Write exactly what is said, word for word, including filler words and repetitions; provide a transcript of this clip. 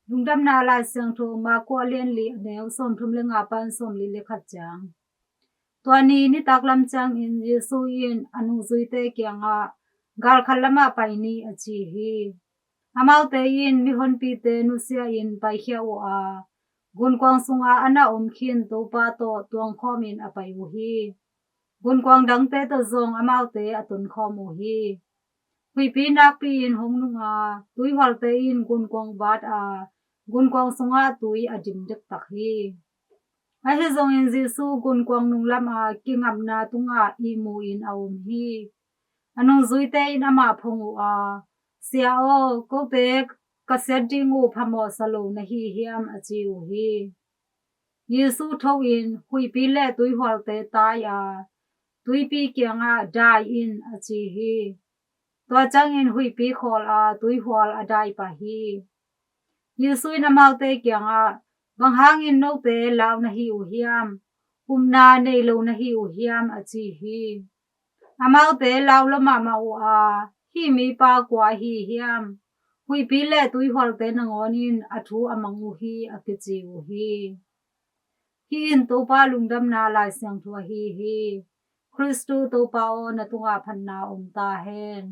Lungdamna Lai Siangtho Mark a lian li, a neu sawmthum le nga pan sawmli le khat ciang. Tua ni nitak lam ciangin Jesu in a nungzuite kiangah, "Galkhat lamah pai ni," a ci hi. Amaute in mihonpite nusia in paikhia uh a, gunkuang sunga a na om khin Topa tawh tuangkhawmin a pai uh hi. Gunkuang dangte tawh zong amaute a tonkhawm uh hi. Huihpi nakpi in hong nung a, tuihualte in gunkuang vat a, gunkuang sungah tui a dim dektak hi. Ahi zongin Jesu gunkuang nunglam a kingapna tungah ihmu in a om hi. A nungzuite in amah phong uh a, "Sia aw, kote ka siat ding uh phamawhsa lo na hi hiam?" a ci uh hi. Jesu tho in huihpi le tuihualte tai a, tuipi kiangah, "Dai in," a ci hi. Tua ciangin huihpi khawl a, tuihual a dai pah hi. Jesu in amaute kiangah, "Bang hangin note lau na hi uh hiam? Upna nei lo na hi uh hiam?" a ci hi. Amaute lau lua mahmah uh a, "Hih mipa kua ahi hiam? Huihpi le tuihualte nangawn in a thu a mang uh hi," a kici uh hi. Hih in Topa Lungdamna Lai Siangtho ahi hi. Khristu Topa aw, na tungah phatna om ta hen.